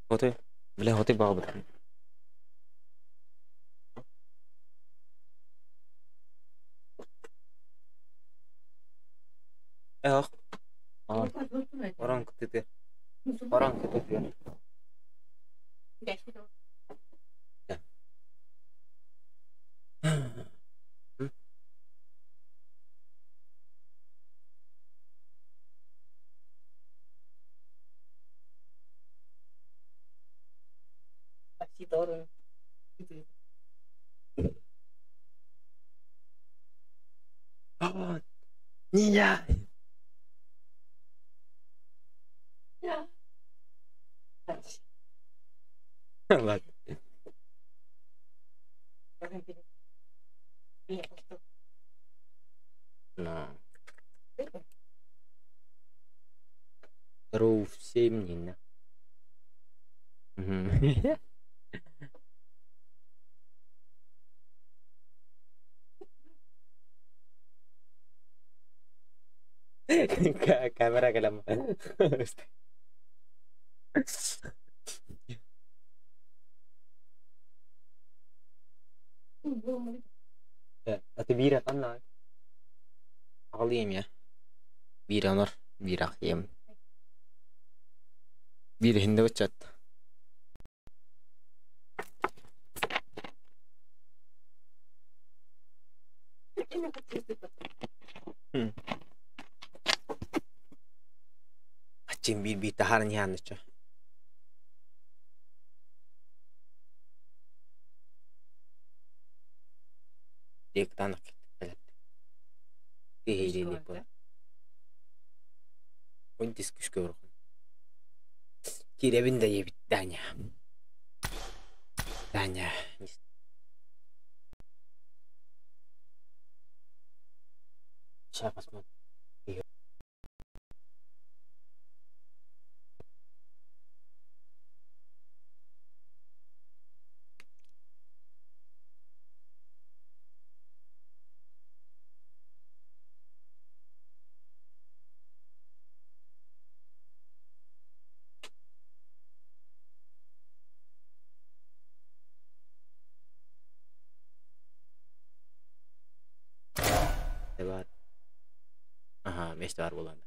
Отой, бля, отой баҕабыт. Эх, orang ketiga. Orang ketiga. Ya. Pasti turun. Gitu. Oh, iya. Ya. Ладно. На. Здорово всем, Нина. Мгм. Камера кэлэм. Аты биир атанна. Аҕалыам я. Биир онор, биир ахием. Биир иһинде быччат. Аччым биир биир таһааран иһааннычча. Диэктаанах Киирэбин да диэбит Таня. Таня. Сейчас посмотрим. Бар. Ага, месте бар буолан.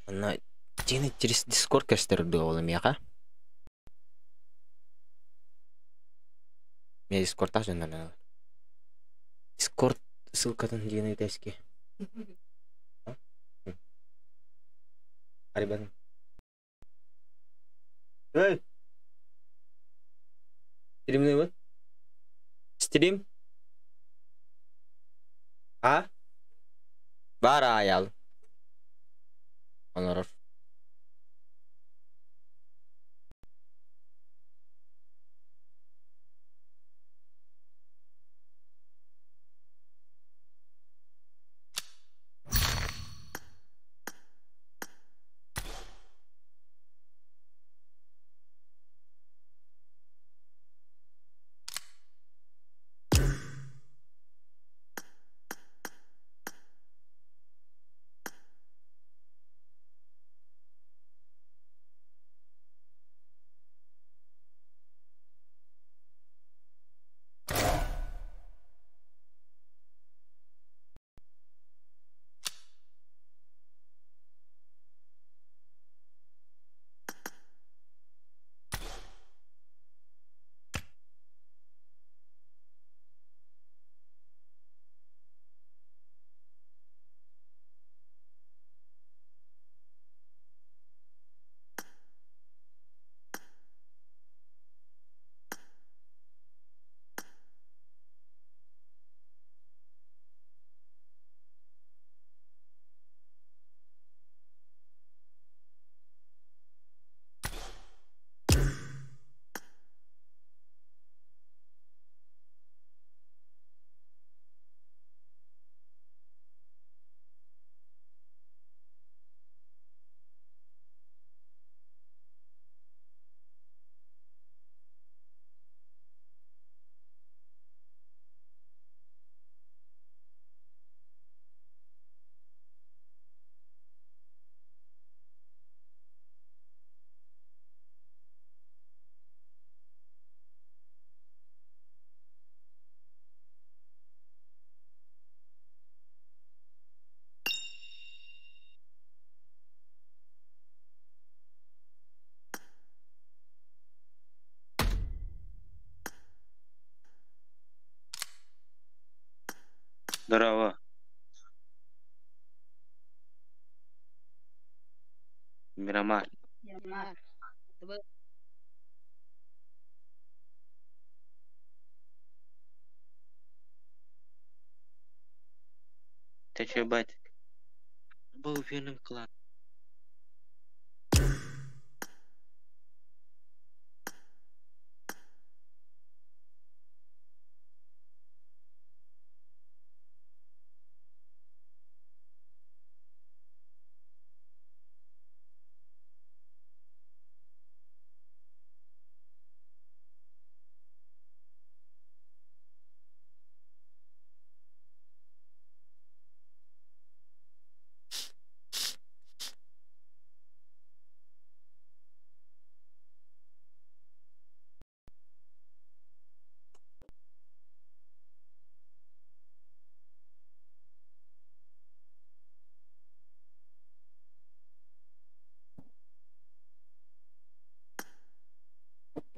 Онно дьиэни через Дискорд көстөр дуо ол миэхэ? Мен Дискордтаах дьоннор Дискорд ссылкатын диэн ыытаски. Арибан. Эй! Стримныыбын? Стрим? А? Бар аайал. Онорор. Здорово. Мирамар. Ты чё, батик? Был верным клан.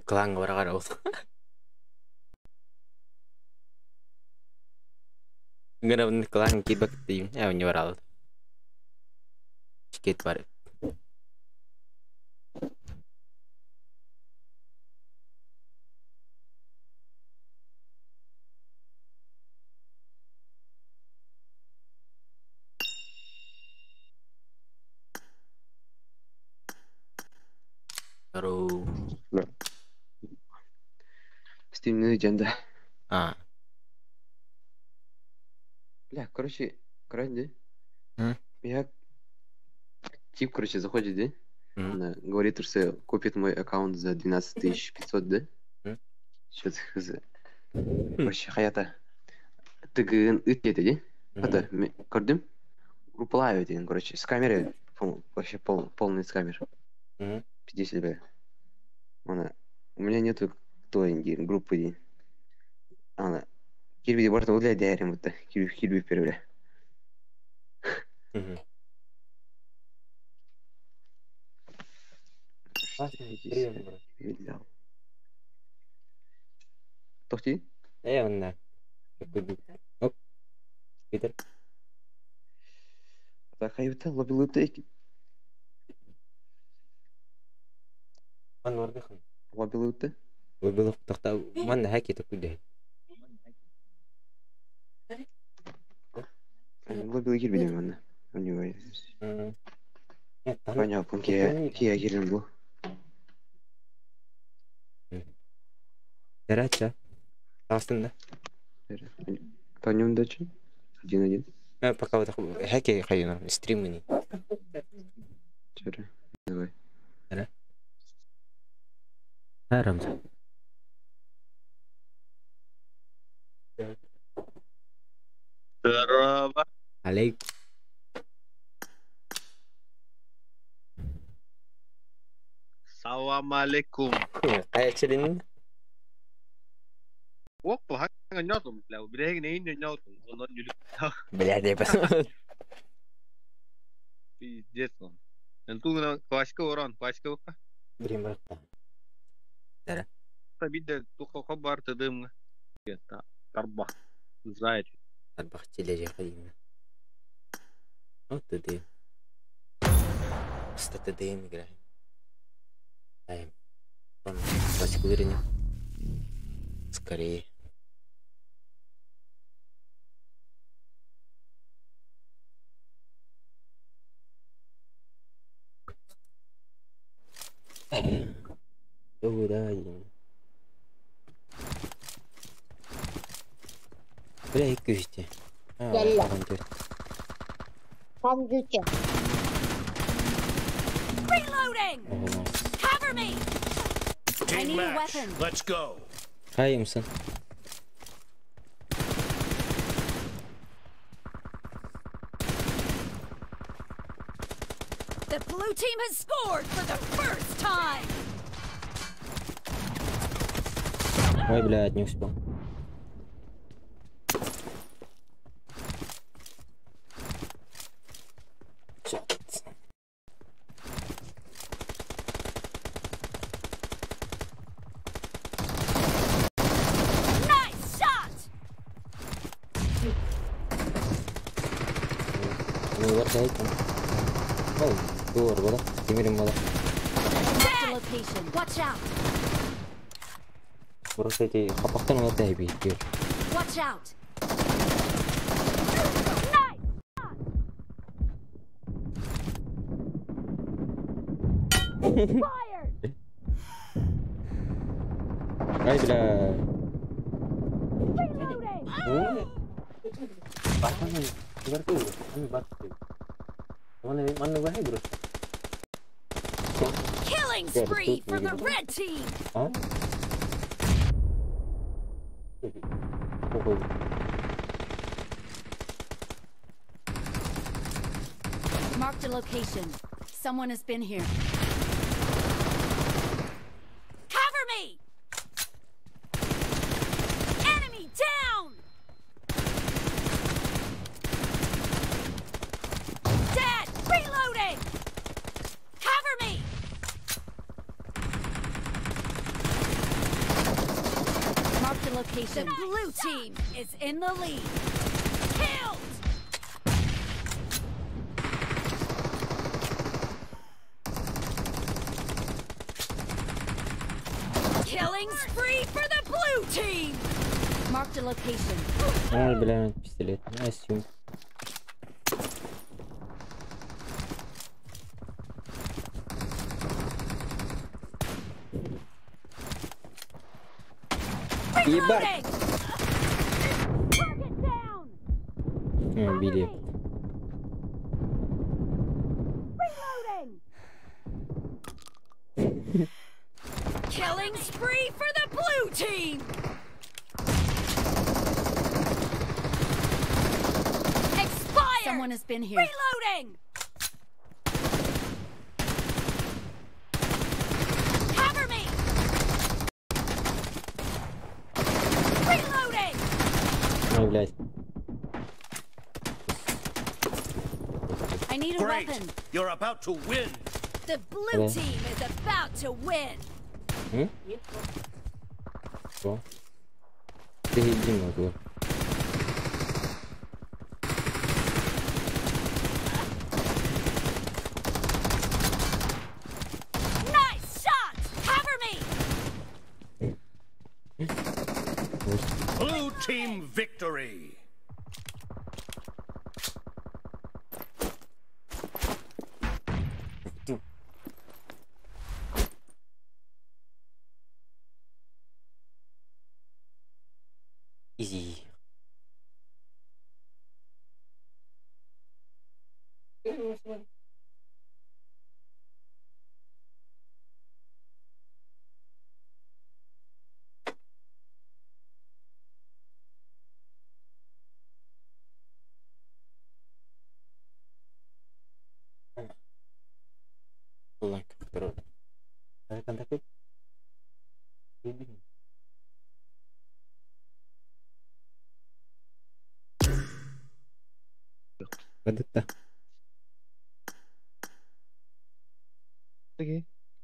Клан бараҕар ол. Гына клан киирбэк дейм. Э, не барал. Тикет бар. Здорово. Стимный дьэнда. А. Бля, короче, короче, М? я тип, короче, заходит, да? М? Она говорит, что купит мой аккаунт за 12 500, да? М? Что-то хз. Короче, хаята. Тыгын ыт это, да? Это, көрдүм? Группалаю один, короче, с камеры, вообще полный с камер. М? 50, бля. Она, у меня нету той группы, ди. Она, кирби барта уля дәрим вот кирби кирби первля. Мгм. Видел. Тохти? Э, онна. Оп. Питер. Так, хайыта лобилыты. Ман вардыхын. Лобилыты. Выбылых тохта ман хаки такой дэ. Лобилы кирби манна. У него есть. М. Нет, там. Понятно, кия кия кирин бу. Дәрәчә. Астында. Таня удачи. 1-1. Э, пока вот хаки хайна стримы. Чары. Давай. Харамза. Здорово. Алейк. Салам алейкум. Кайчылин. Опа, хanga бля, уберегни иньо ньотум, он не любит. Бля, не пас. Пиздец он. Энтугна классика урон, классика. Бримар. Табиде туха хабар тадым. Это тарба. Зайч. Арбах тележе хайна. Вот ты. Кстати, ТДМ играем. Ай. Он классику вернем. Скорее. Куда? Бля, и күсте. Yalla. Компьютер. Reloading! Cover me! I Team need a match. weapon. Let's go. Хайымсын. The blue team has scored for the first time! Ой, блядь, не успел. Всё. Nice shot! Marked a location. Watch out! Watch out! Nice! Fired! Ай, бля. Reloading! Killing spree for the red team! Marked a location. Someone has been here. Cover me! Enemy down! Dead! Reloading! Cover me! Marked a location. The blue team is in the lead. Killed! Killing spree for the blue team! Marked a location. Ой, бля, пистолет. Nice. Ебать! Убили. Killing spree for the blue team! Expired! Someone has been here. Reloading! Cover me! Reloading! Ой, блядь. I need a Great. weapon. You're about to win. The blue team is about to win. Что? Ты иди могу. Nice shot! Cover me! Blue team victory. Easy.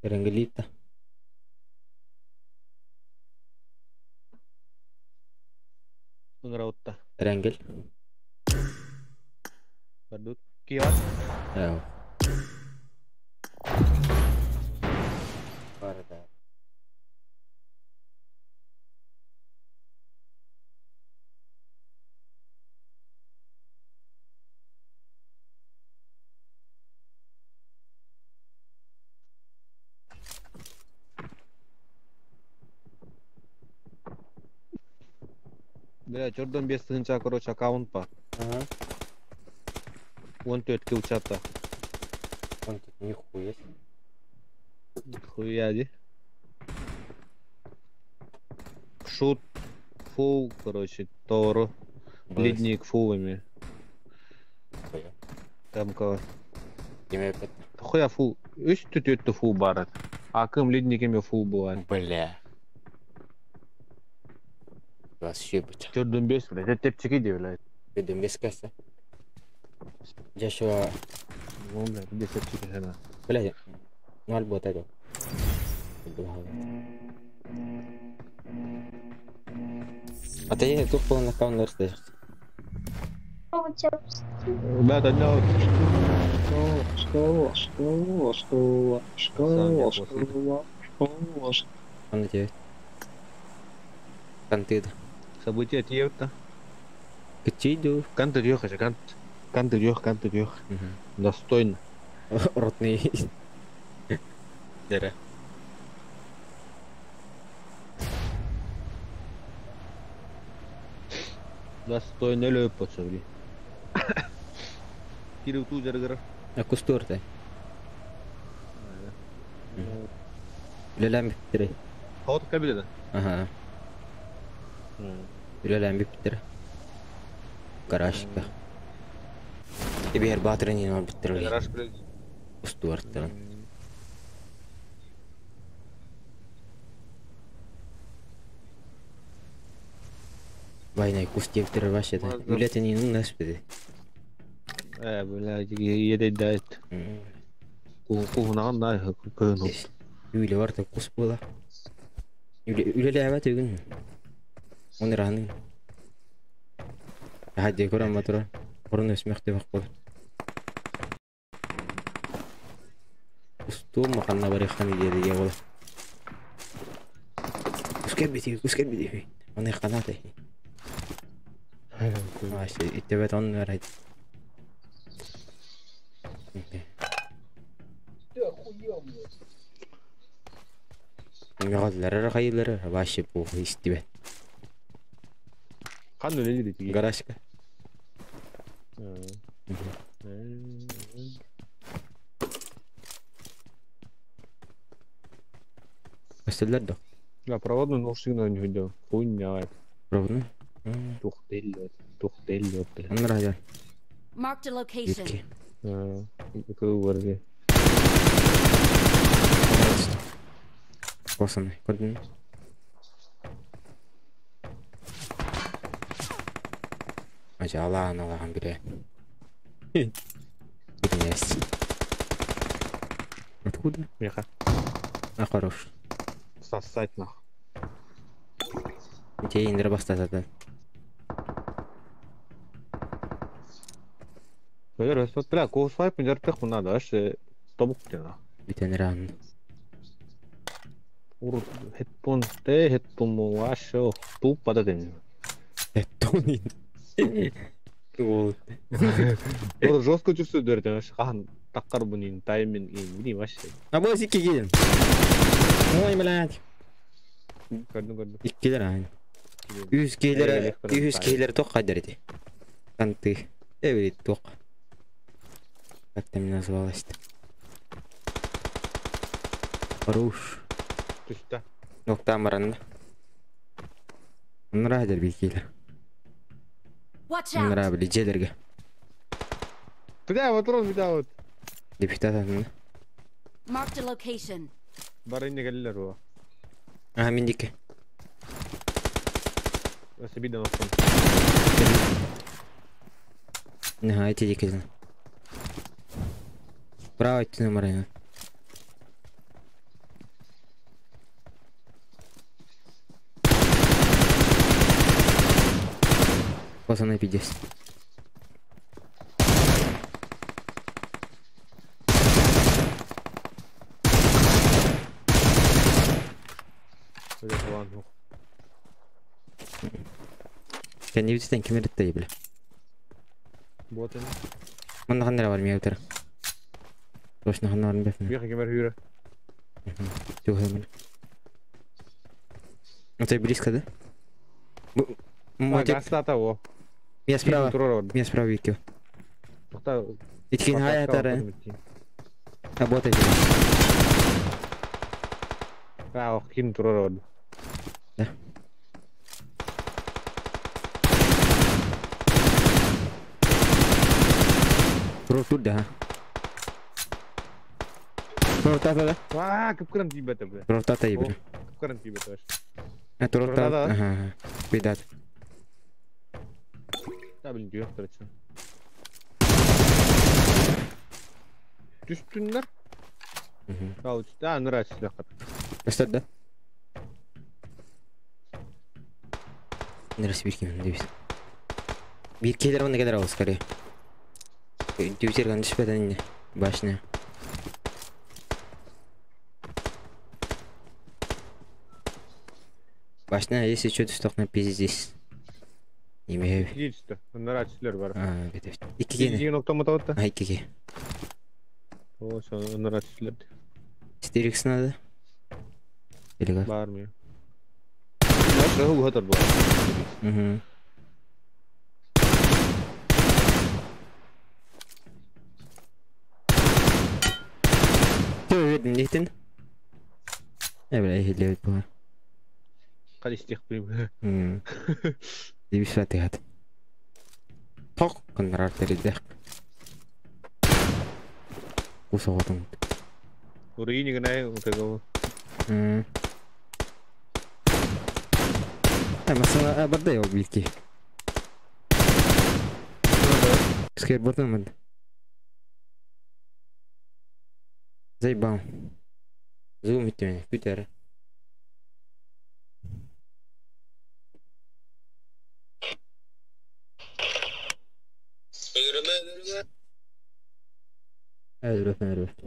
Erangelita. Pengerauta. Erangel. Badut. Kiot. Oh. Guarda. Бля, Jordan 5 тысяча, короче, аккаунт па. Ага. Вон ты открыл чата. Он тут нихуя себе. Хуя, ди. Шут, фул, короче, Торо. Ледник фулами. Там кого? Хуя фул. Үс тут это фул барат. А кым ледниками фул бывает. Бля. Вообще, блядь. Jordan 5, блядь, это тепчики где, блядь. Jordan 5 касса. Я еще... Ну, блядь, где тепчики, жена? Блядь, ну альбо вот это. А ты тут был на аккаунт растаешься. Да, да, да. Школа, школа, школа, школа, школа, школа, Оны тебе. Кантыда. События тиевта. Кычиду. Канты дьох, кант. Канты дьох, канты дьох. Достойно. Ротный. Дere. Достойно löp söyle. Кирилл ту жаргара. А кустурта. Үлэлээн бүттэрэ. Хот кабинета. Ага. Үлэлээн бүттэрэ. Гаражка. Эбиэр баатырын бар бүттэрэ. Гараж блядь. Устуартан. Вайнай кустевтер вообще да. Үлэтин нас беде. Э, блядь, едет. Кухнаган да көн. Үле бар да кус була. Үле үлеләбә түгін. Оны раны. Хәдә күрәм матура. Борын өсмәк дип акыл. Усту маканна бар хан диде я була. Кускер бити, кускер бити. Оны канаты. Вообще, иттебет он верайт. Ты охуел, блядь. Мегаллары хайылары вообще похуй истибет. Хан үле диде. Гаражка. Өстелләр да. Да, проводной наушник не видел. Хуйня. Проводной? Тухтеллет, тухтеллет, блядь. Он радио. Marked a location. Итки. Кывырги. Косаны. Көрдүн. Ажа алаан алаан бире. Князь. Откуда? Меха. А хорош. Сосать нах. Кейиндер бастатады. Бля, бля, кол свайп жарпех надо, аш тобук тена. Бүтен ран. Ур хедфон те хедфон вообще туп пададен. Хедфон. Ол. Ур жестко чувствую дөртен, аш хан таккар бунин тайминг и вообще. А бу сикки келин. Ой, блядь. Көрдүм, көрдүм. Иккилер айн. Үз кейлер, үз кейлер тоқ кайдар иди. Канты. Эбри тоқ. Как там называлось-то? Хорош. Түстә. Нокта маранна. Нра бикилер. Watch out! Нра били желерге. Бля, вот рон бля вот. Депутат атын. Marked a location. Барыны келлер о. Ага, миндики. Себиден olsun. Ага, эти дикизин. Право идти на. Пацаны, пиздец. Я не видел, кем это бля. Вот он. Ман ханнера бар мия өтер. Точно ханнар беф. Бир кемер хүрө. Чего Это близко, да? Гастата о. Меня справа. Меня справа Вики. Иткин хая тара. Работает. А, ох, кин турор. Да. Тут да. Ротата да? А, капкыран тибете, бля. Ротата и бля. Капкыран тибете. Это ротата. Ага. Видать. Да, блин, дүйөх короче. Түстүннер? Ал, да, нравится легко. Что да? Нравится биркин, дейбиз. Bir kere ne kadar olsun kare. Düzer konuşmadan yine. Başına. Başına если что түстөкнө пиздец. Неме. Киирсте. Оннор ачтылар бар. А, бит. Иккиге. Деген октомат А, иккиге. О, оннор ачтылар. 4x надо. Или как? Бар ми. Баш угатар бар. Угу. Ты нехтен? Бля, хилебит буга. Калистих билим. Дибис фатихат. Ток кыннарар теридех. Усоҕотун. Урыйни гына утагы. Масала барда yok bilki. Скейтбордун мын. Заебал. Зум итти күтәр. Өлөрөп, өлөрөп.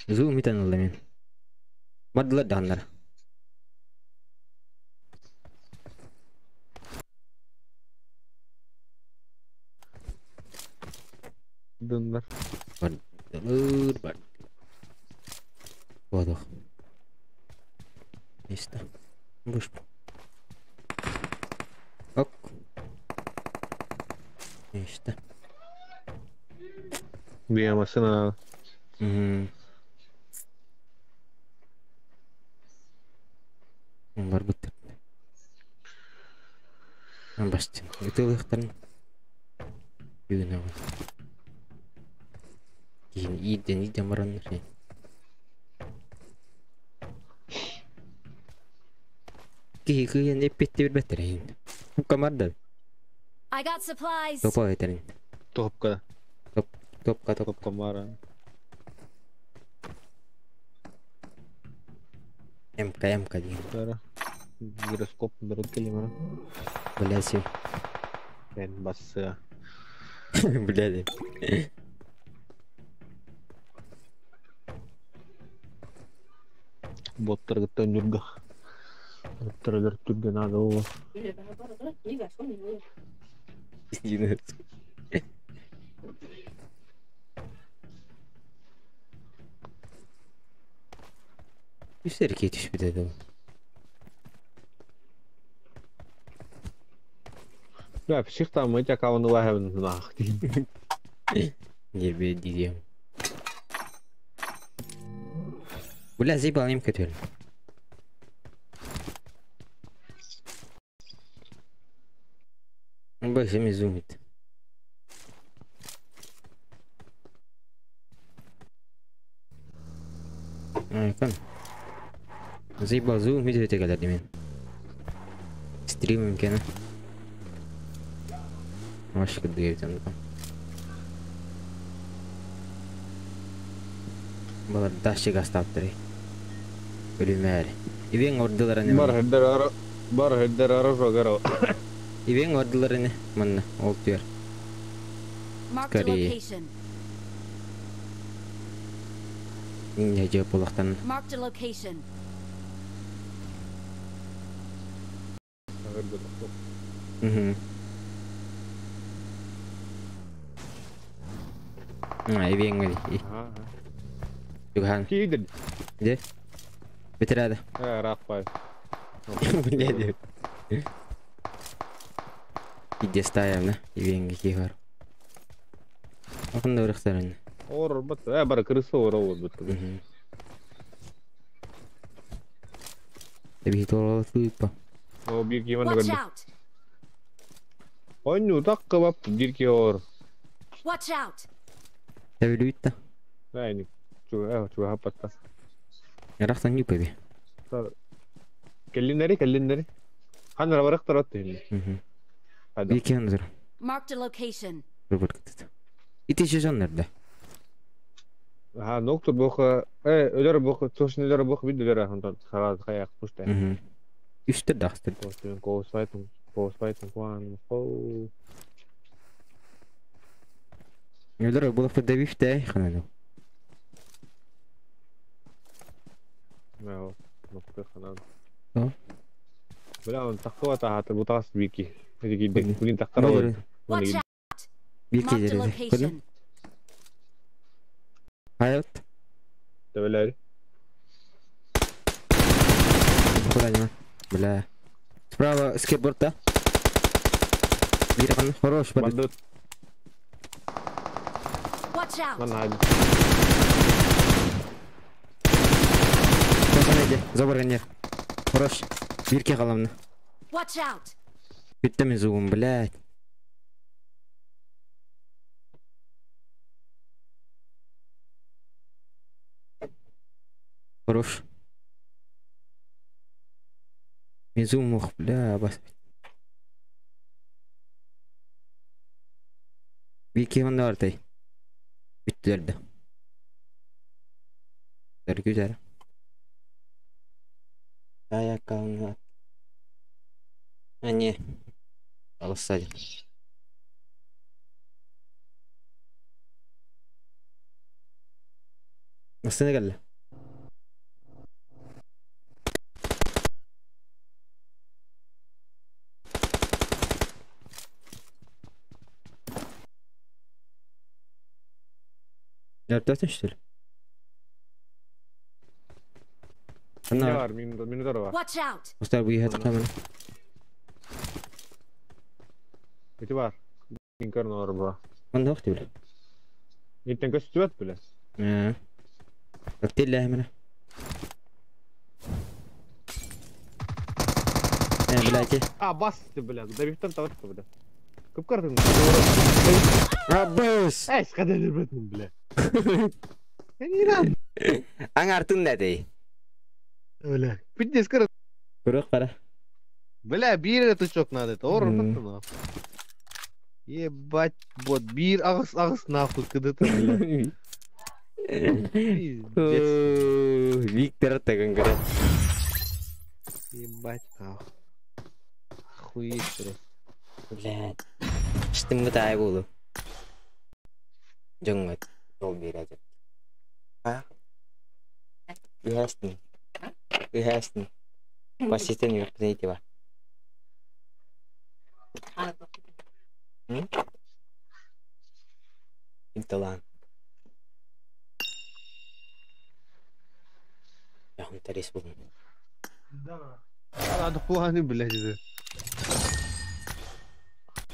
Zoom итен алды мен. Бардылар даннар. Дыннар. Бардылар, бардылар. Бодох. Место. Буш. Ок. Место. Бия машина. Угу. Бар бит. Бастин. Ытылыктан. Бүгүн агын. Кийин иден иден бараннар. Кихи кыйын эппетти бир беттерин. Камарда. I got supplies. Топа этерин. Топка. Топка топ. Топка мара. МК МК деген. Гироскоп берет келе мара. Бля сен. Мен басы. Бля деп. Боттар гыттан жүргө. Боттар түргө надо ол. Үстер кетиш битеди ол. Бля, псих там эти аккаунты лагерны нах. Не бе дидем. Бля, заебал им көтөр. Бля, ми зумит. Айкон. Заебал зум видео тегелер демен. Стрим кена. Маш кыдыгы Балар дашчы гастаптыры. Өлүмәр. Ибен ордылар не. Бар хеддер ара бар хеддер ара жогара. Ибен ордылар не манна ол түйөр. Marked a Скорее. location. Не жеп булактан. Marked a location. Мгм. А, ибен гали. Юхан. Кийдин. Де? Битирады. Рак бай. Бля. Иде стаям, Ибен ки бар. Акында урыктарын. Ор бат, бар крыса ор ол бат. Теби толы тыпа. О бир ки ман Watch көрдүм. out! Ойну так кыбап бир ки ор. Watch out! Теби лүйтта. Айни. Чуга, чуга хапатта. Ярактан юпеби. Келлинери, келлинери. Ханра барактар атты. Мгм. Бир ки андыр. Marked a location. Рыбыр кытыт. Ити жоннорда. Ха, ноктор боха, өлөр боха, тошын өлөр боха бид өлөр хантан хараад хаяк пушта. Мгм. Үстер дастыр. Костюм коусайтын, По 2, Юлер было подавив да, хананы. Ну, ханан. А? Бля, он такого тахаты бутас бики. Блин, таккара. Watch out! Бики Marked a деді. Көрдүм. location. Hayat. Төбелер. Куда не? Бля. Справа скейтборд, да? Бир хорош, подожди. Бандит. Watch out! Манна. Забор нет. Хорош. Бирке халамны. Watch out! Бүттім мен зугум, блядь. Хорош. Мен зугум ох, бля, бас. Бирке онда артай. Бүттілерді. Güzel. Ayakkabını. А не. Алысады. Астына келді. Дәрттесің, что ли? Не Ана, бар, минутар бар. Watch out! Остар bu yehat kamera. Ити бар. Инкарно бар ба. Онда оқты біле. Ниттен көстүбөт биле. Коктейль міне. Блядь. А, бас ты, бля, добивтан таватка, бля. Көп картын. Абыс! Эй, скадали бэтмен, бля. Не надо. Аң артын да дей. Бля, пиздец, короче. Көрөк қара. Бля, бир тычок надо, это ор нахуй. Ебать, вот, бир ағыс ағыс нахуй, кд-то, бля. Пиздец. Виктор тагын көрө. Ебать, нахуй. Охуеть просто. Блядь. Іштім тай болу. Жоңға жол береді. А? Үйәстің. Үйәстің. Басистен үйрәтіп ба. Инталан. Яхын тарис болдым. Да. Надо планы, блядь, это.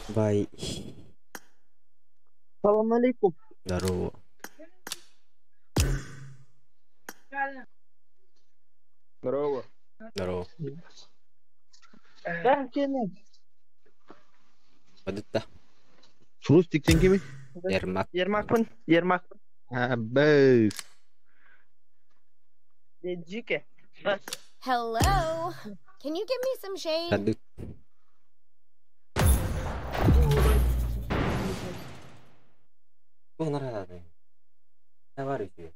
Бай. Салам алейкум. Здорово. Здорово. Здорово. Ben kendim. Бадытта. Фрустик теңкеме? Ермак. Ермакпын. Ермакпын. А, бэс. Жике. Hello. Can you give me some shade? Бадыт. Бұл нарада. Не бар еще?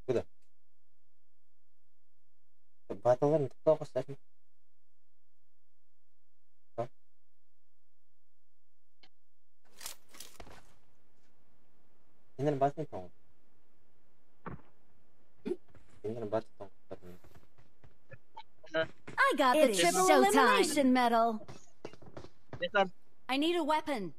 Куда? Баталарын тоқтау қостатын. Сендер басын тоң. Сендер басы тоң. I got the triple elimination medal. I need a weapon.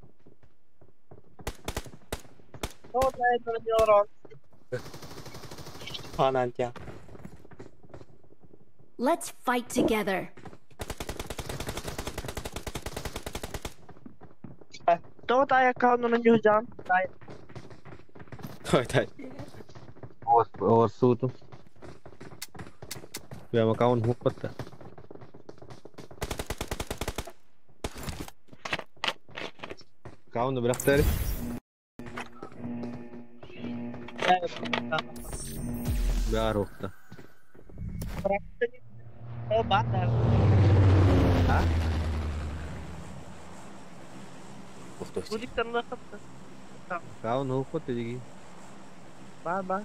Let's fight together. Той. Орсууту. Бля, аккаунт хукпатта. Аккаунт бирактары. Баар укта. А? Аккаунт хукпатта диги. Баба.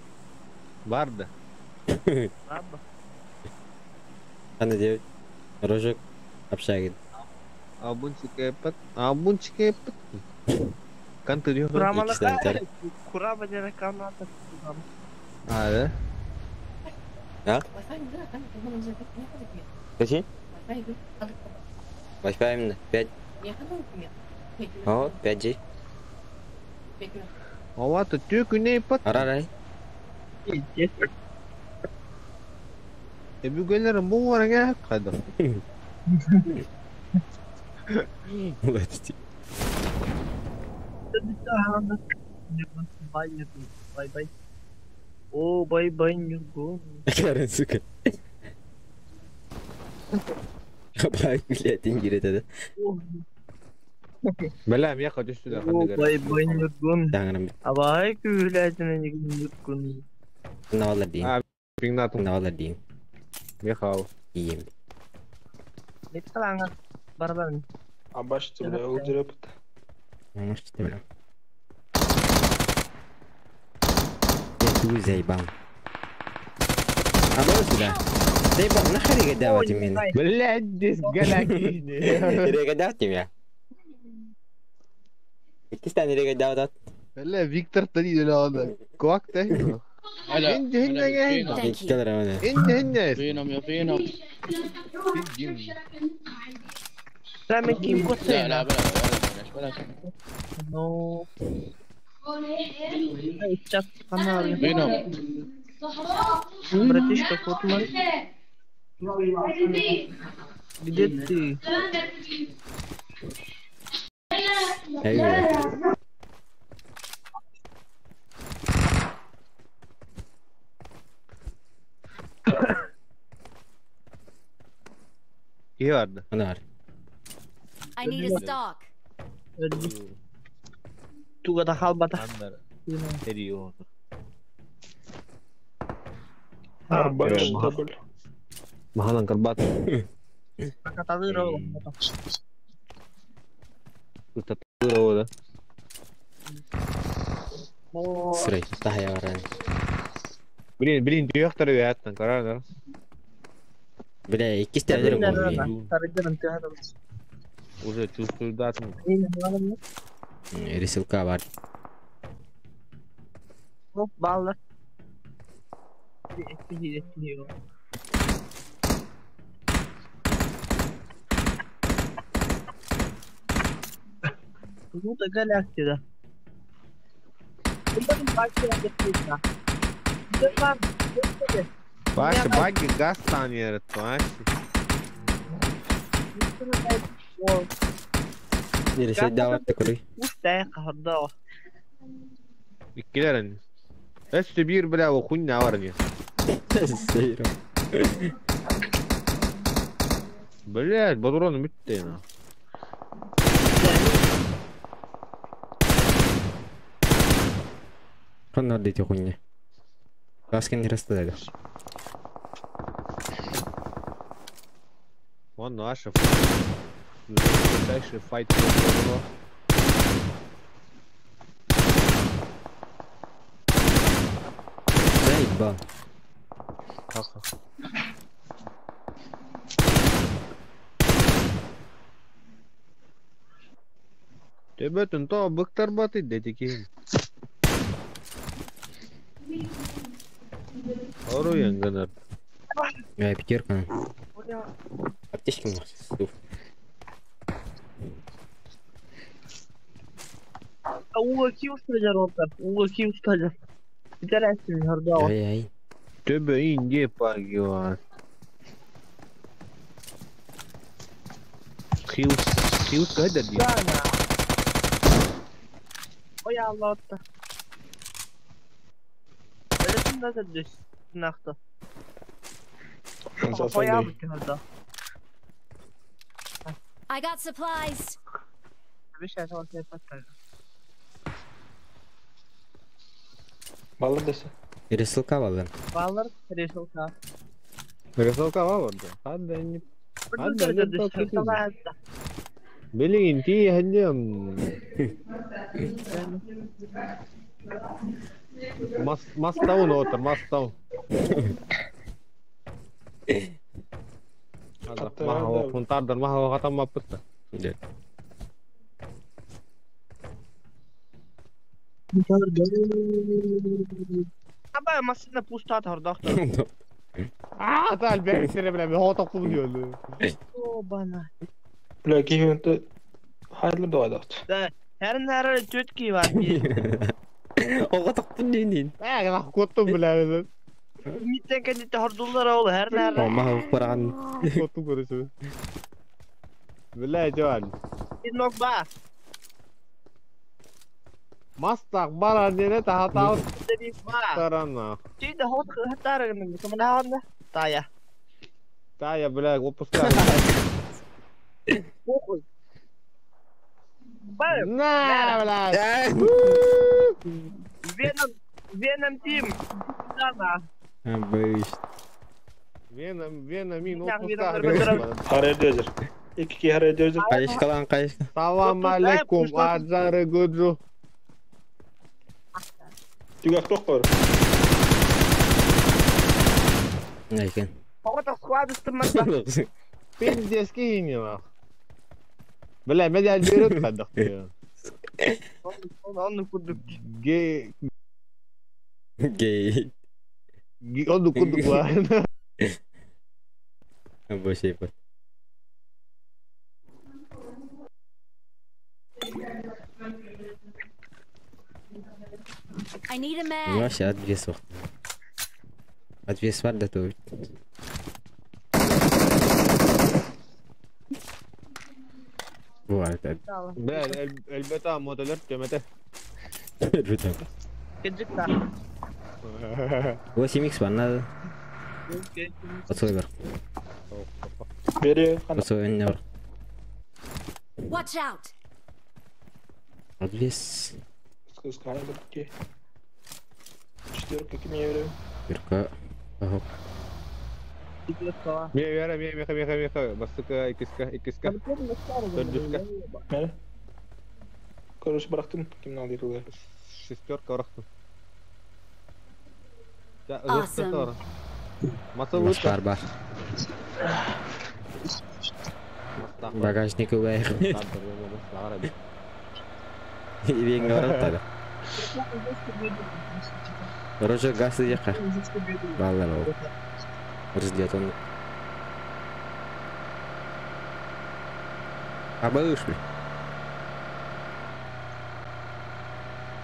Бар да. Баба. Қандай девять? Рожок. Общагин. Абунчик эппит. Абунчик эппит. Кантырıyor. Kuramala Kurama denen kanalda. А, да? А? Какие? Wi-Fi именно. 5. О, 5G. Ава, түк не пат. Арарай. Эбүгелер бу варга кайда. Молодец. Бай бай. О, бай бай Нюргун. Карен, сука. Бай, блядь, ингир это. Бля, я хочу сюда. О, бай бай Нюргун. Таңырым. Абай күләтін Нюргун. Навалар дейін. А, пингнатым. Навалар дейін. Михал. Ием. Не қалаңа барбан. Абаш бля, өлтіріп. Может, бля. Я ту заебал. А вот сюда. Заебал, нахер я давать именно. Блядь, здесь галакини. Регадав тебя. Кистан регадав тот. Бля, Виктор тани да. Квак ты. هلا انت هنا يا Thank you. Килограмм. انت هنا. فينهم يا فينهم. Мен киім لا көрсейін. لا بلا بلاش بلاش. Ну. Сейчас канал. فينهم. Братишка, вот мы. Где ты? Айва. İyi vardı. Анар. I need a stock. Туга да халбата. Андар. Серио. Абаш Маханан карбат. Каталыро. Тура да. Срай, тахая варан. Блин, блин, директор яттан карар. Бля, иккисте алыр болду. Уже чувствую дату. Ресилка бар. Баллар. Ну, галактика. Вася, баги газ танер, Вася. Ресилка такой. Иккилерин. Өстө бир бля, хуйня бар не. Сейро. Блядь, патроны бүтті на. Коннор дети хуйня. Каскин не расстали. Вон наша. Дальше файт. Заебал. Төбөтүн то быктар баты дети. Ору янгынар. Я пятерка. Аптечки у Уга ким устажар олтар. Уга ким устажар. Интересный гордо. Ай-ай. Төбө инде пагио. Хилс, хилс кайда ди? Ой, Allah. Өлөтүн да düş. Нахта. Ой, гордо. I got supplies. Баллар десе. Ресилка баллар. Баллар, ресилка. Ресилка бар да. Хадда не. Хадда не. Блин, ти хадем. Мастаун отыр, мастаун. Маха фунтардар маха хатам маппытта. Дэ. Аба машина пустат хордохто. Аа, та албер сире бля, хото кулуyor. О, бана. Бля, кихи хайлы доадат. Да, Herın her төтки var bir. Ого тохпун динин. Ээ, нах коттум бля. Миттен кендите хордулlar ол her her. Маха баран. Коттум көрөсү. Бля, жан. Bir nok ba. Мастак бар нене тахатау Bir ba. тарана. Tüy de hot hatta кымына ханда. Тая. Та я, бля, опускаю. Похуй. Ба. На, бля. Веном Веном Тим. Дана. Абыш. Вена, Вена, мин Вена, опускаю. Харайдезер. Iki харайдезер. Кайышкалан кайышка. Салам алейкум, аджары гуджу. Түгәк тоқ бар. Айкен. Хот склад үстіміз. Пиздец, кинь нах. Бля, мен алберет кадак. Onu kurduk. Ге, Гей. онду кудук ла. Абыш епот. I need a mag. Вообще отвес вакыт. Отвес бар да то. Бу арта. Бля, элбета мотолер төмете. Бүтәм. Кеджик та. 8x бар надо. Отсой бар. Бери. Отсой не бар. Watch out. Отвес. Скажем, такие. Четверка кем я верю. Бирка. Ага. Ме вера, ме, меха, меха, меха. Бастыка, икиска, икиска. Төрдүскә. Мә. Короче, бырактым. Кимнең алды итүгә. Шестерка урактым. Awesome. Маса лучше. Бар бар. Багажник убай. Ибең барат. Короче, газ яка. Баллар ол. Разделет он. Абыш, бля.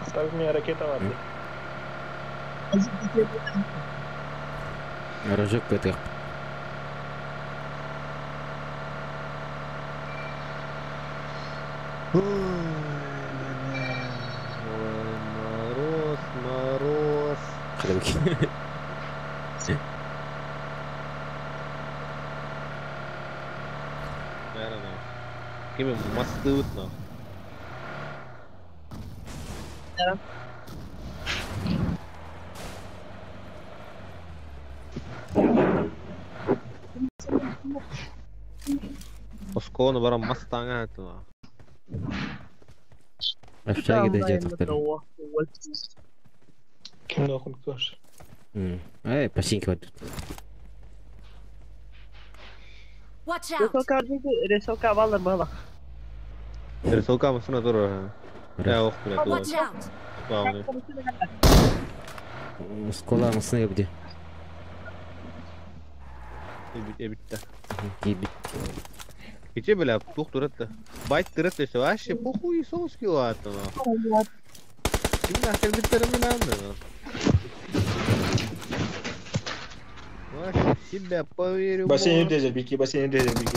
Ставь мне ракета бар. Рожок көтөр. Ой, мороз, мороз. Кадымки. Наверное. Кеме мастыбыт на. Осколону баран мастаңа этна. Общаги да жет тоқтар. Кимне окуп Эй, пасинки вот. Watch out. Ресалка ресалка баллар бала. Рисовка машина тоже. Я ох, бля, Watch out. главный. Оскола масына ебди. Эбит, эбит. Ебит. Киче, бля, тух туретта. Байт туретта, все вообще похуй соус кило это. Ким нахер биттерим биләм. Вообще себя поверю. Бассейн дезер, бики, бассейн дезер, бики.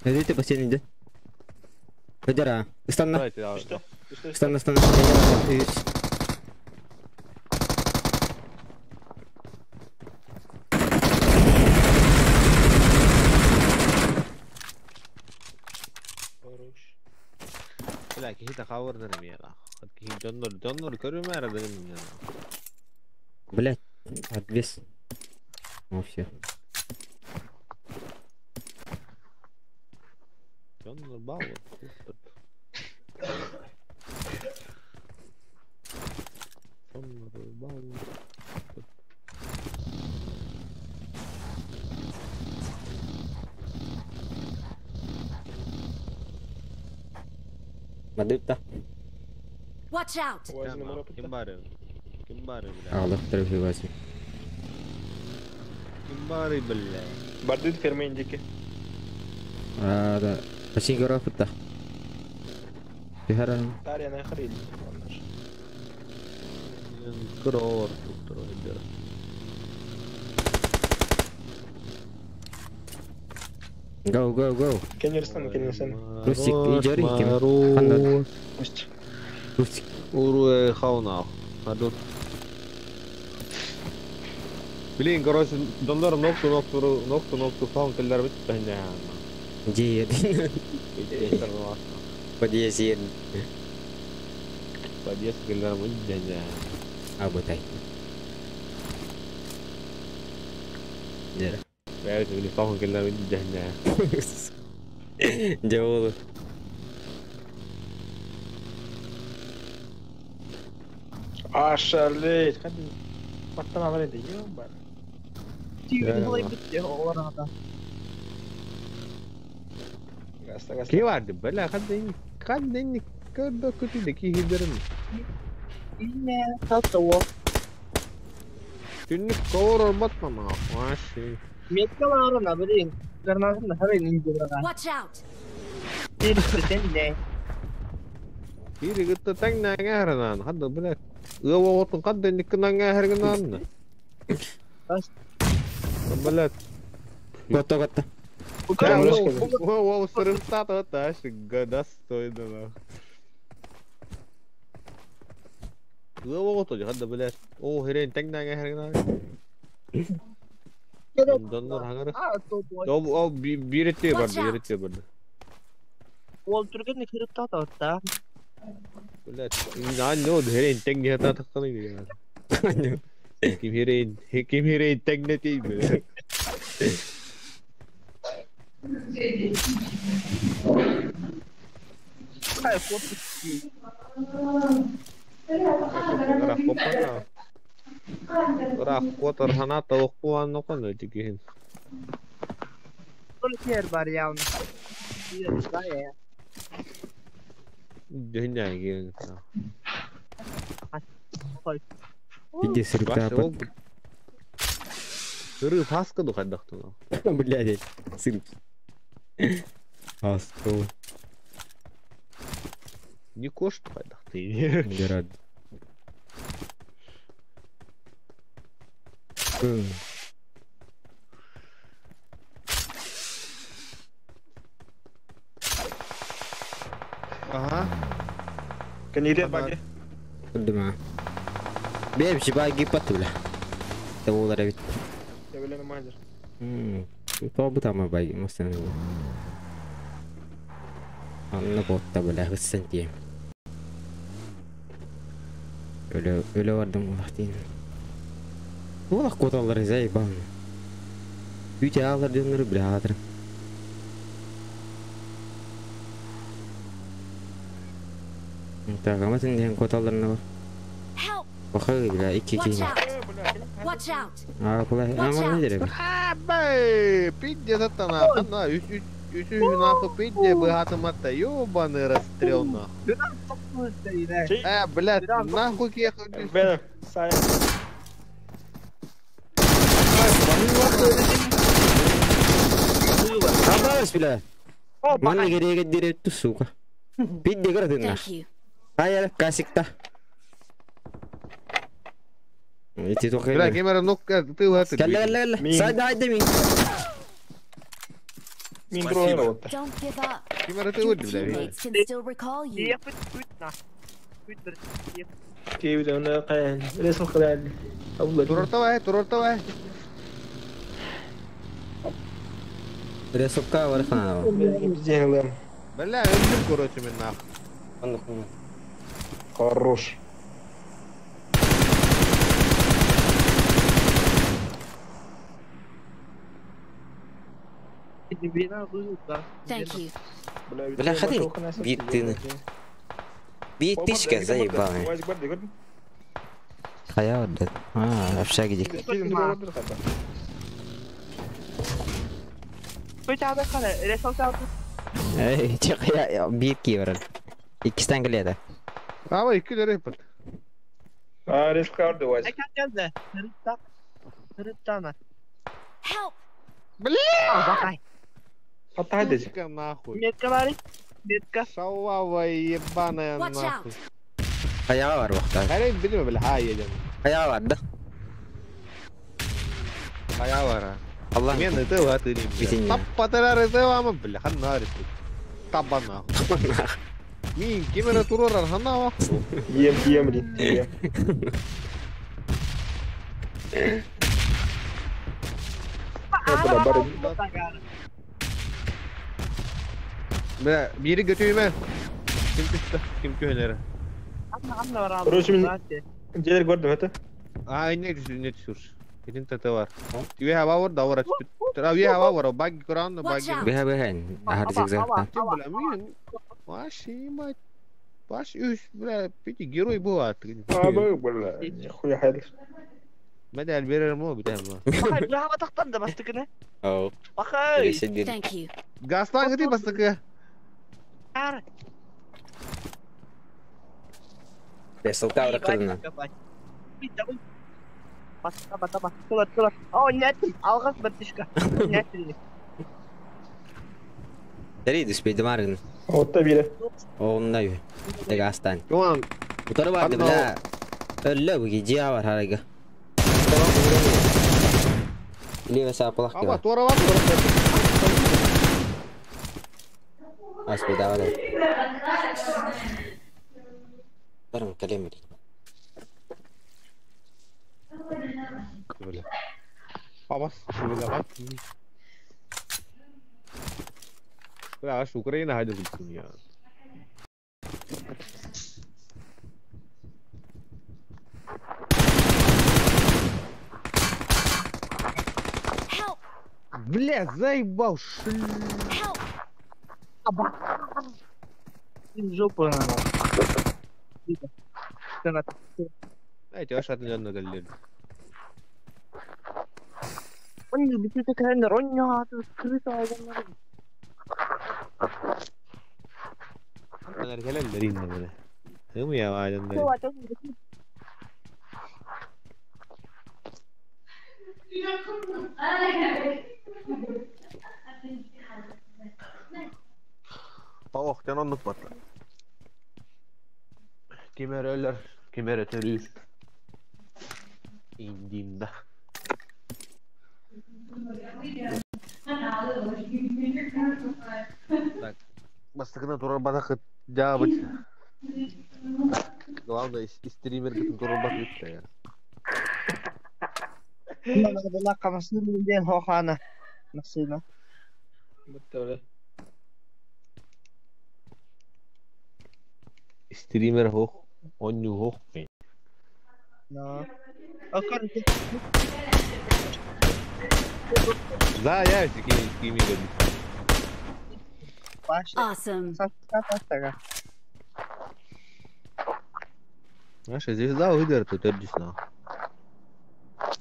Эдите бассейн иди. Өдера. Ыстанна. Давайте, давай. Что? Что? Ыстанна, ыстанна. Хорош. Бля, кихи тахавыр дырым я. Кихи доннор, доннор көрүмөр дырым я. Блять, отвес. Ну все. Доннор бал. Доннор бал. Бадыпта. Watch out! Ким бары? Ким бары, бля? Ağlıktır hüvası. Ким бары, бля? Бардыт ферма индики. Да. Пасин көрөпүтта. Түһәрен. Тария хрень. Крор, туктор, Go go go. Кенерстен, кенерстен. Русик, ижори ким? Хандан. Русик. Уруэ хауна. Адут. Блин, короче, дондар нокту нокту нокту нокту фаун келлер бит бәнә. Жиер. Подъезд. Подъезд келлер бит бәнә. Абытай. Жер. Бәйт, блин, фаун келлер бит бәнә. Жол. Ошалеть. Баттан алар иде, ёбан. Гаста, гаста. Ки барды, бля, хаддин, хаддин, көрдө күтүдө ки хидерин. Түннүк ковор батма Вообще. Watch out! Бири гытта таң наңа хадда, бля. Ыа отун хадда никки наңа хергынан. Бля. Готто готто. Ол сырымта та достойно нах. Ыа отун хадда, бля. О, херен таң наңа хергынан. Доннор хаңары. Ол ол бирете барды, бирете барды. Блядь, на херен таң хата таққаны деген. Ким херен, ким херен таң нетей, бля. Рақ котор ханата оқуан оқын өте кейін. Дүнә кейін. Иди сырыпта. Сырып хаска духадақтын. Блядь, сырып. Асты. Не кош духадақты. Герад. Ага. Кенерер баги. Күрдім а. Беп баги патты бля. Табулар бит. Тәбелені мазер. Тобу тама баги масана. Анна ботта бля хыссен тием. Өлө өлө бардым улахтин. Улах коталар зай бан. Үтә алар дөннөр бля атыр. Так, аматын дигән коталарына бар. Help! Бакы бля ике Watch киң. out! Watch out! А, кулай. Аман не дерек. Бэй, пиздец это нахуй, на, үч үч нахуй пиздец быгатым атта, ёбаный расстрел нахуй. Блядь, нахуй кехал. Бен, сай. Абас бля. Манна кереге директу, сука. Пидде көрөтүн. Thank you. Хайыр, касикта. Ити тоқай. Бля, кемера нок ты угаты. Кәллә, кәллә, кәллә. Сайда хайда мин. Мин дрон работа. Don't give up. Кемера ты Your угаты, бля. teammates can still recall you. Кейбіде оны қаян. Ресл қылан. Абулла. Турорта турорта вай. Ресопка бар хана. Бізден Бля, өлдüm короче мен нахуй. Аны Хорош. Thank you. Бля, ходи. Биттыны. Биттишка заебал. Уазик бар көрдің? Хая орда. А, общаги дик. Эй, чек я битки баран. Иккистен келеді. Ава, икки дөрөй бит. А, рискарды Вась. Ay geldi. Sırıtta. Sırıttana. Help! Бля! Bakay. Хаттай дэж. Сука, нахуй. Метка var. Метка. Шалава ебаная Watch нахуй. out! Аяғы бар бұқта. Хайрай билме бля, хай едем. Аяғы бар да. Хая бара. Allah. Мен это вот или. Битин. Таппаталар это вам бля, ханнар. Табба нахуй. Мин кемера турорар ханна ва. Ем, ем, блин, ем. Бля, бары. Бля, biri götüyme. Kim düştü? Kim köyleri? Anla var abi. Короче, Дедер көрдüm это. А, не düşür, ne düşür. Kesin tete var. Üye hava var da var. Üye hava var. Bak Kur'an da bak. Watch out. Бэхэ бэхэн. Ахар зигзагтан. Kim бля, мин. Ваш ебать. Ваш üç бля, пяти герой был а ты. А, бля, нихуя хайдыр. Мә берер мо битәм. Bakay bu hava taktan da bastıkını. Оу. Bakay. Ресет Thank you. Газлан гити бастыкы. Ar. Бесылта ырқылына. Basta basta basta. Tular tular. Aa netim. Algas batışka. Netim. Дәрей түспейді марғын. Отта бире. Оғында үй. Тег астан. Юан Утары барды бля. Өллі бүге жия бар харайга. Леве сапалақ Аба кеба. тора бар. Аспейді авады. Барым калем били. Бля. Абас, бля, бак. Бля, аш Украина хайда гүлсүн я. Help! Бля, заебал, шлю. Help! Жопу. Знаете, ваш отменный галерей. Он битүтэ кэнэр оньяа крыса адамнар. Павох, оннук батла. Кемер өлөр, кемер өтөрүр. Индимда. Так, бастыкына турар батакыт жаабыт. Главное, стример кытын турар бат я. Камасını хохана. Насына. Бітті, Стример хох, онню хох. No. Окар. Да, я кими Баш. Awesome. Састага. Наша звезда выдер тут өрдүс.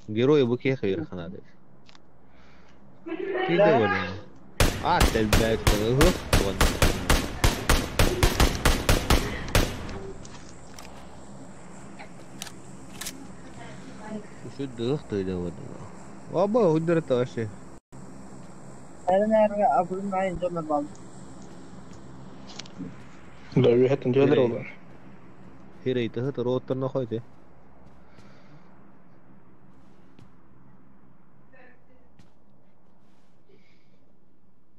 Герои буке хайыр ханады. Ты доволен. А, ты блядь, вон. Şu дых ты доволен. Оба выдер это вообще. Эрнер абын айн жона бал. Да, үйеттен жедер олар. Хирей ты роттар на хойте.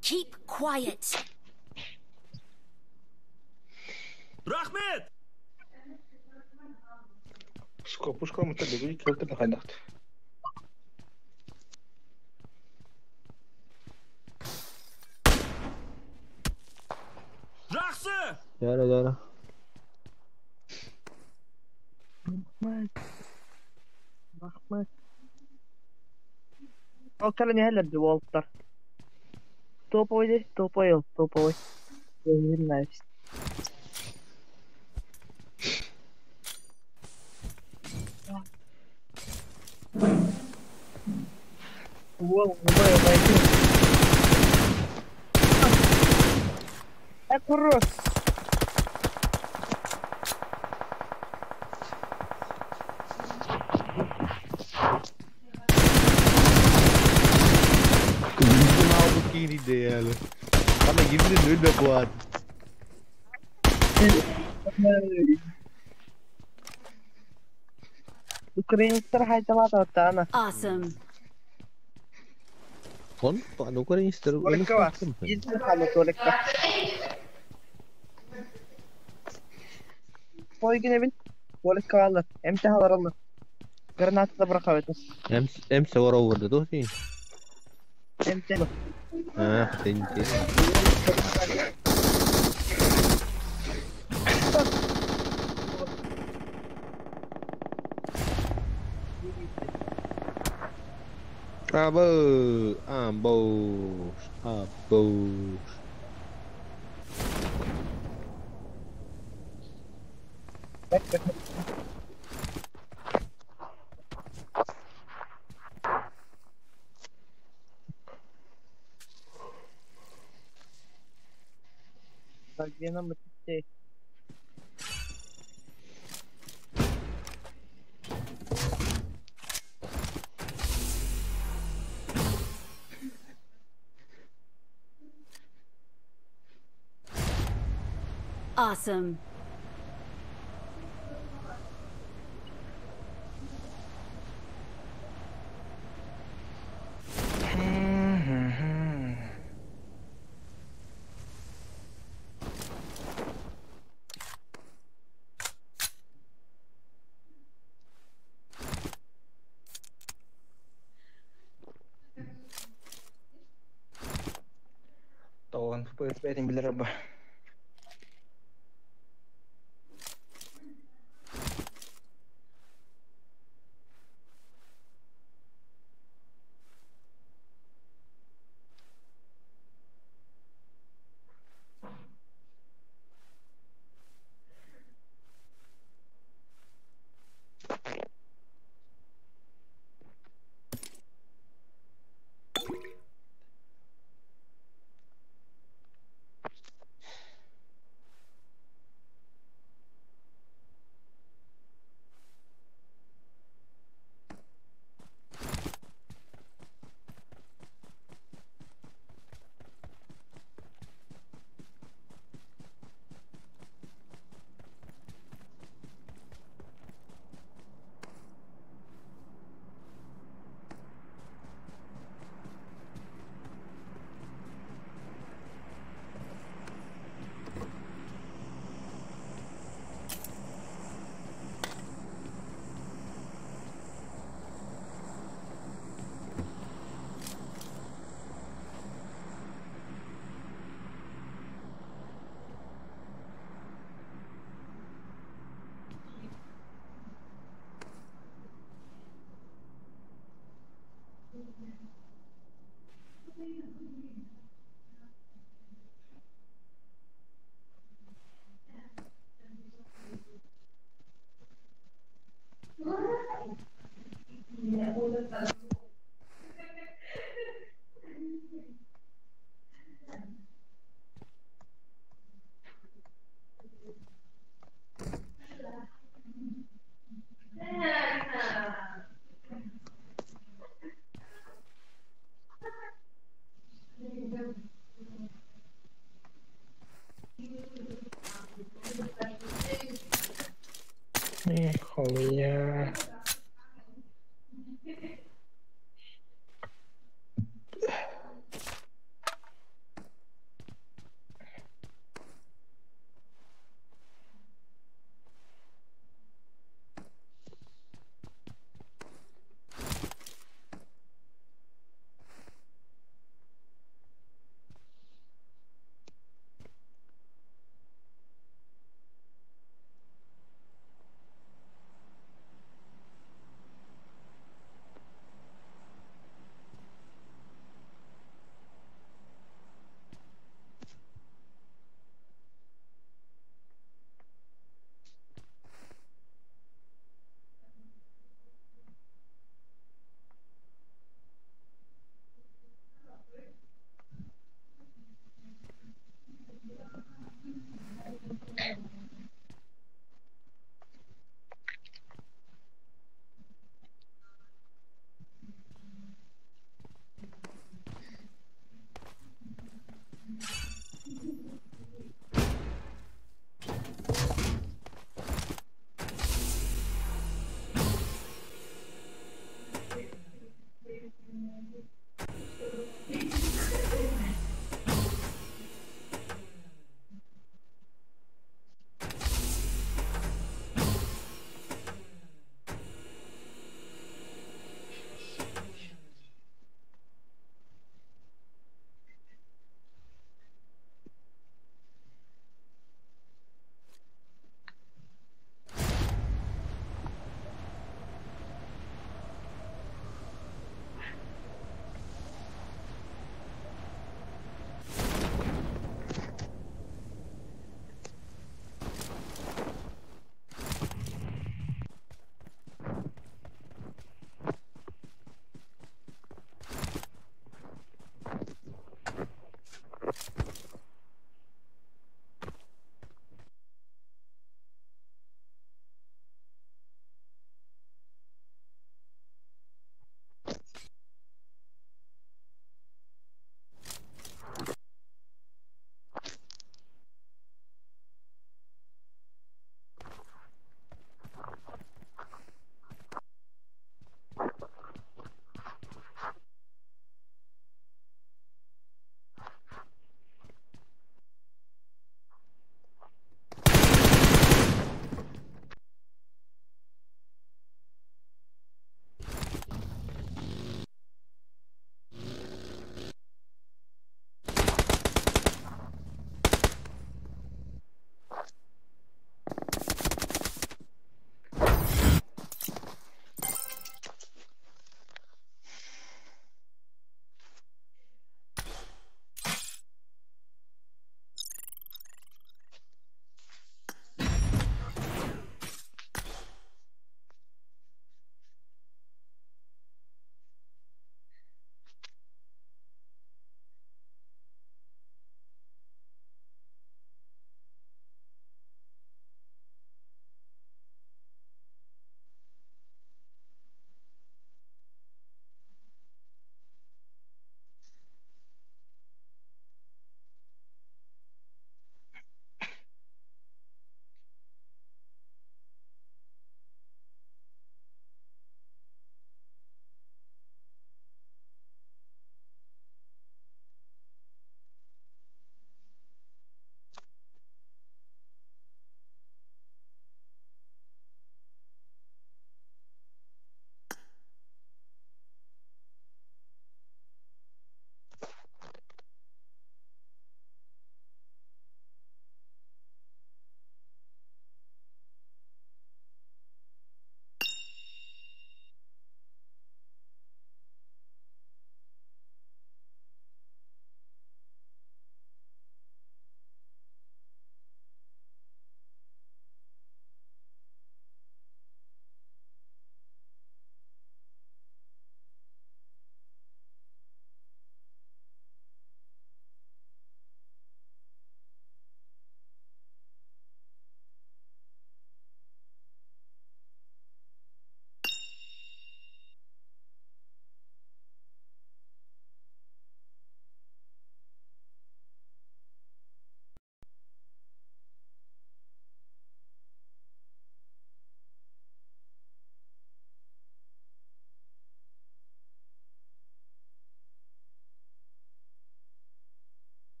Keep quiet. Рахмет! Пушка, пушка мы тогда будем келтірді қайдақты. Жақсы! Яра, яра. Рахмет. Рахмет. Окар не хелер Волтер. Топовый, топовый, топовый. Nice. Wow, wow, wow. Э, курос. Киирdi yani. Ama yemin ölme bu an. Украинецтар хайдалаатааттаана. Awesome. Он украинецтар Туалекка бар. Биир хаалла туалекка. Пойгинебин туалекка бааллар. Эмте халараллар. Граната да бырахабытыр. М савар over да ти. Эмте. А, тенти. Abo, ambo, abo. Где нам это? Awesome. Тоҕон бэйэтин билэр ба. Нихуя.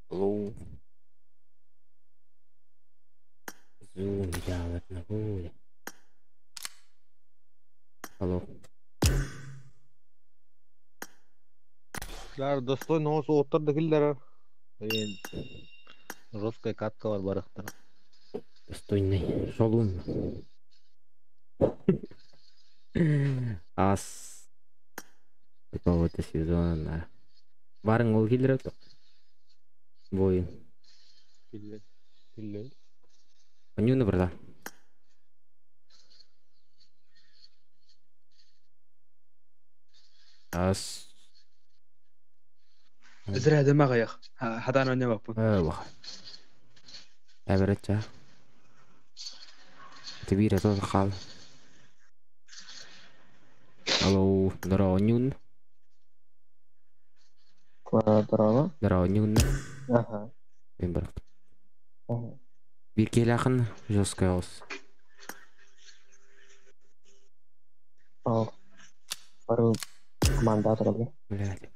Алло. Зум делать на гуле. Алло. Лар достойно осы оттар да киллер. Блин. Жесткая катка бар барахтар. Достойный шолун. Ас. Какого-то сезона. Барың ол киллер өтө. Бойын. Киллер. Киллер. Онюны бұрда. Ас. Зря дымаҕайах, хадаан оонньообоппун. Баха. Әбәрәтчә. Тибир это хал. Алло, здорово, Нюн. Здорово. Здорово, Нюн. Ага. Мен бар. Ага. Бир келахын жесткая ос. О. Бару команда турабы. Блядь.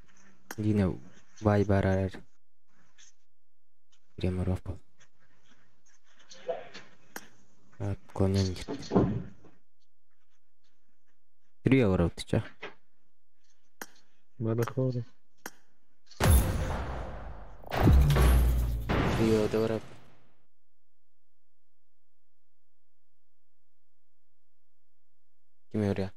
Дина бай барар. Креморов был. Отклонен. 3 евро ты чё? Барахора. 3 евро. Ким говоря?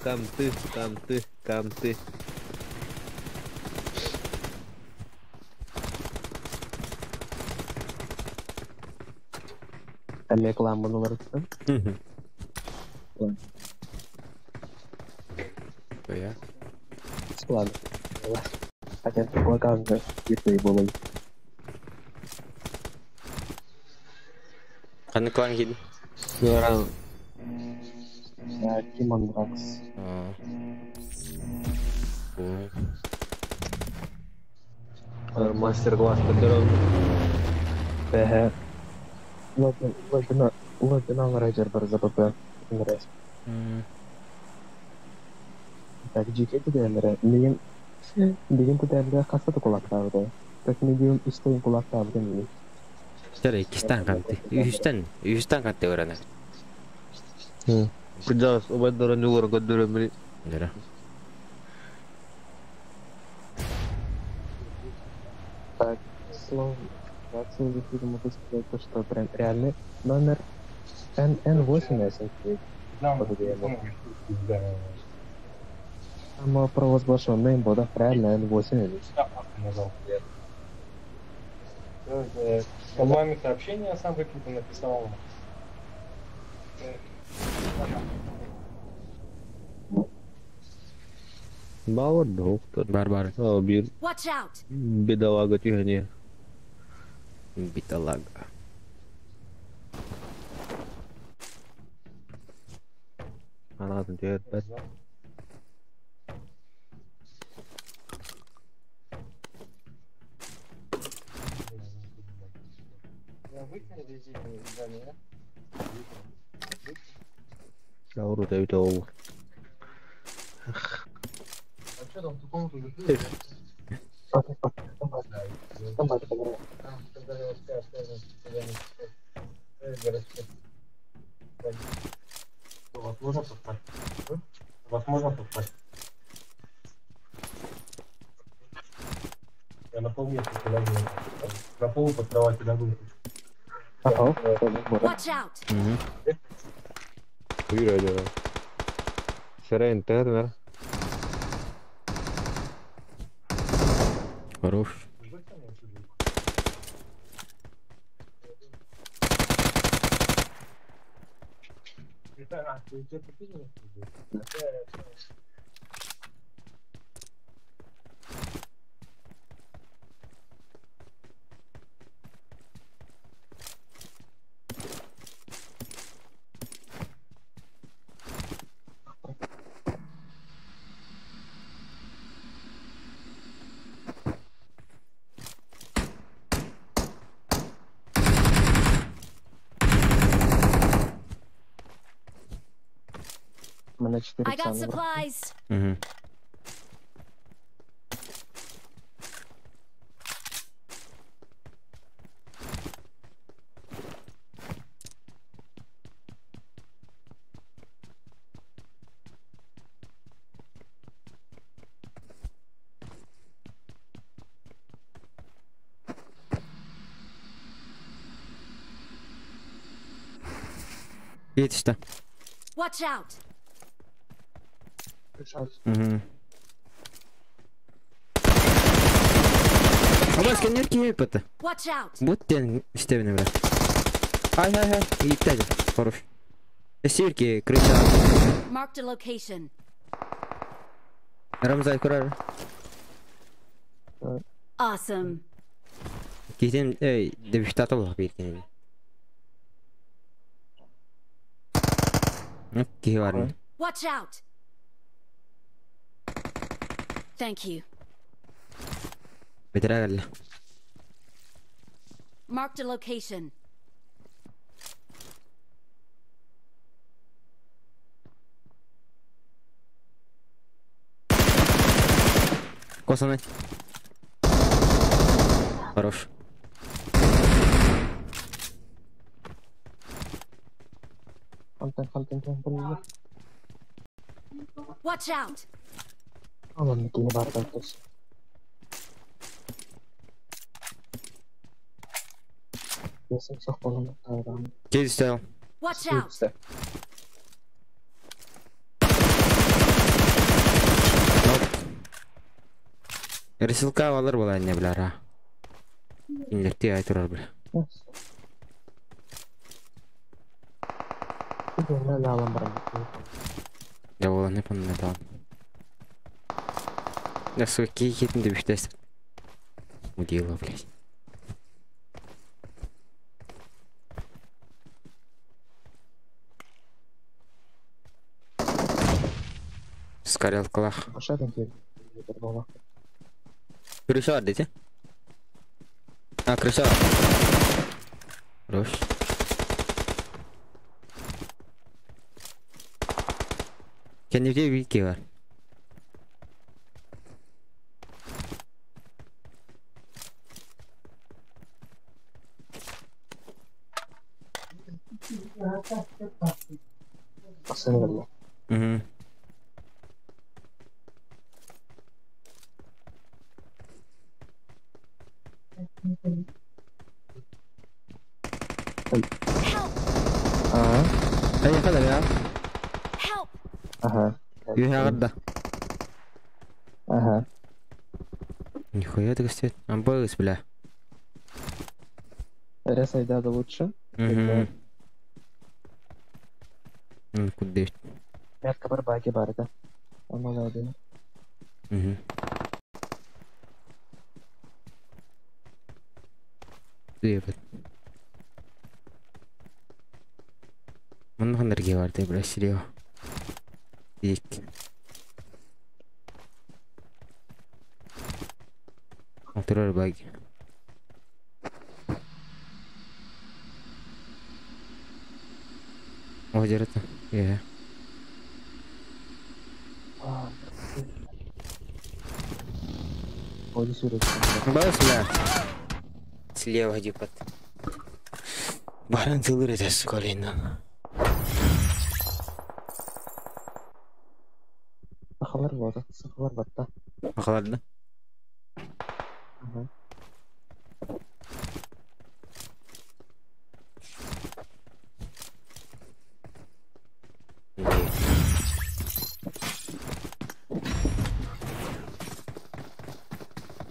Канты, канты, канты. Олег Ламбан уларыттым. Я. Ладно. Хотя кулакам битвы было. Қаны клан хид. Тимон Дракс. Мастер-класс которым. Эге. Ладно, ладно, ладно, райдер бар за ПП. Нравится. Так, GK дедемре. Мигин Бигин тедемре хаса да кулактабы. Так медиум истейн кулактабы мигин. Чара иккистан канты. Үстен, үстен канты орана. Кыджас, обайдара нюлар гаддыра мри. Дара. Так, слово в эфире могу сказать то, что прям реальный номер НН8 СНК. Самопровозглашенный имбодов реально Н8. По-моему, сообщение сам какие-то написал. Бауэр доктор. Бар-бар. Бир. Watch out! Бедолага тихо. Бедолага. Она там тебе Ауру это ол. А что там, ту комнату закрыли? Вас можно поспать? Вас можно поспать? Я на полу лягу. На полу под кроватью лягу. Watch out! Выиграли. Сирен, ты это, Хорош. Мы на 4 I got икса набрали. supplies. Угу. Видишь-то? Watch out. Угу. Абас кенер киһи это. Watch out. Вот тен истебине бля. Ай ай ай, иттеди. Хорош. Сирки крыша. Marked a location. Рамзай курар. Awesome. Киһин эй, дебиштата була бир кенен. Киһи бар. Watch out. Thank you. Бетере кэллэ. Marked a location. Косаны. Хорош. Хантан, хантан, хантан. Watch out. Аман кини бар тас. Ясым сох болон тайран. Киһи Watch out. Рисылка алар була не билара. Инлерти ай турар била. Я була не помню там. Я свой кихитин дебиштес. Мудила, блядь. Скорел клах. Крыша var dedi. Ha крыша var. Хорош. Kendimde bir bilgi var. Aslında. Hı. Ага. Эй, kadar ya. Help. Ага. Юхагада. Ага. Нихуя ты свет. Амбалыс, бля. Ресайда лучше. Угу. Куда? Метка барбаки барда. Амалады. Угу. Ебать. Манна энергия бар деп бля слева. Ик. Отырар баги. О, жерета. Е. Бас, бля. Слева депот. Баран целый раз колено. Сахалар бар, сахалар бар да. Сахалар да? Ага.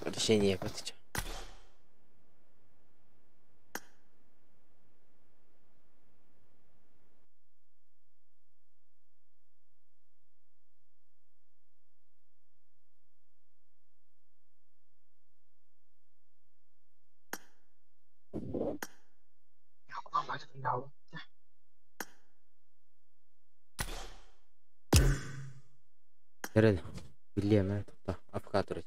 Решение вот Эрэл, билиэм ээ, тутта, апка турар.